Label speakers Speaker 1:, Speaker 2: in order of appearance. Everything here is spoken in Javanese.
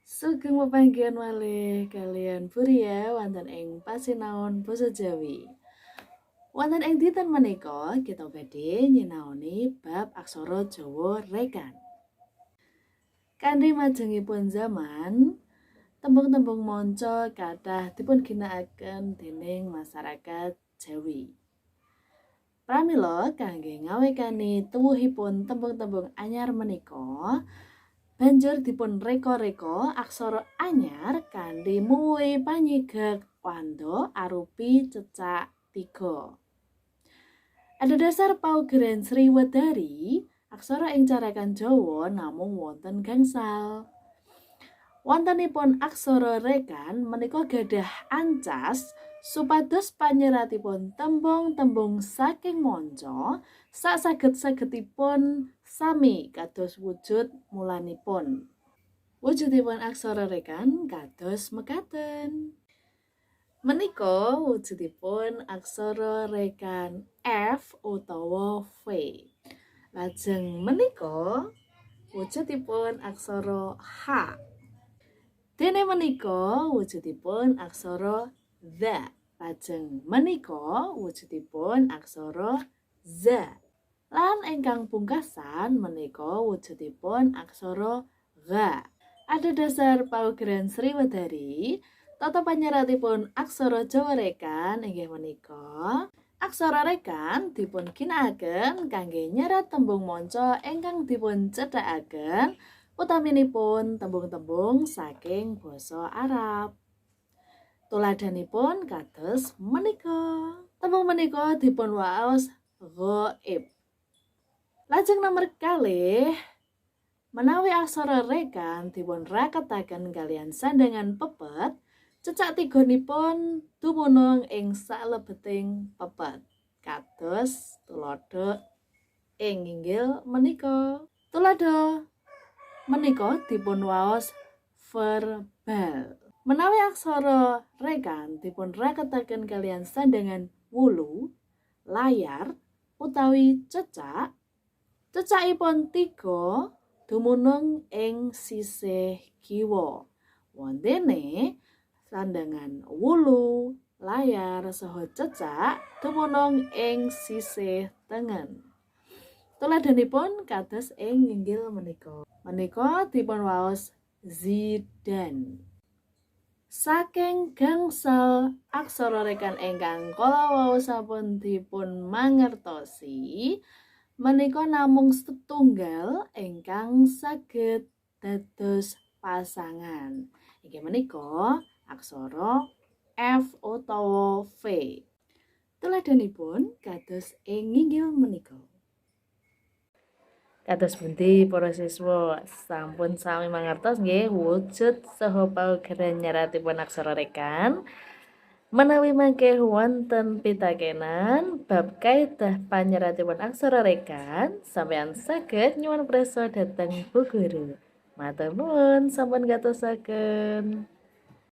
Speaker 1: Sugeng pepanggihan malih kaliyan Bu Ria wonten ing pasinaon basa Jawi. Wonten ing dinten menika kita badhe nyinaoni bab aksara Jawa rekan. Kanthi majengipun zaman, tembung-tembung manca kathah dipun ginakaken dening masyarakat Jawi. Pramila kangge ngawekani tuwuhipun tembung-tembung anyar menika, banjur dipun reka-reka aksara anyar kanthi muwuhi panyigek wanda arupi cecak tiga. Adhedhasar paugeran Sriwedari, aksara ing carakan Jawa namung wonten gangsal. Wontenipun aksara rekan menika gadah ancas supados panyeratipun tembung-tembung saking manca sak saged-sagedipun sami kados wujud mulanipun. Wujudipun aksara rekan kados mekaten. Menika wujudipun aksara rekan F utawa V. Lajeng menika wujudipun aksara H. Dene menika wujudipun aksara Z. Lajeng menika wujudipun aksara Z. Lan ingkang pungkasan menika wujudipun aksara Gha. Adhedhasar paugeran Sriwedari, tata panyeratipun aksara Jawa rekan inggih menika: aksara rekan dipun ginakaken kangge nyerat tembung manca ingkang dipun cethakaken, utaminipun tembung-tembung saking basa Arab. Tuladhanipun kados menika. Tembung menika dipun waos ghaib. Lajeng nomor kalih, menawi aksara rekan dipun raketaken kaliyan sandhangan pepet, cecak tiganipun dumunung ing salebeting pepet. Kados tuladha ing nginggil menika. Tuladha menika dipun waos verbal. Menawi aksara rekan dipun raketaken kaliyan sandhangan wulu, layar utawi cecak, cecakipun tiga dumunung ing sisih kiwa. Wontene sandhangan wulu, layar saha cecak dumunung ing sisih tengen. Tuladhanipun kados ing nginggil menika. Menika dipun waos Zidan. Saking gangsal aksara rekan ingkang kala wau sampun dipun mangertosi, menika namung setunggal ingkang saged dados pasangan. Inggih menika aksara F utawa V. Tuladhanipun kados ing nginggil menika. Kados pundi, para siswa, sampun sami mangertos nggih wujud saha paugeran nyeratipun aksara rekan? Menawi mangke wonten pitakenan bab kaidah panyeratipun aksara rekan, sampeyan saged nyuwun prisa dhateng Bu Guru. Matur nuwun sampun gatosaken.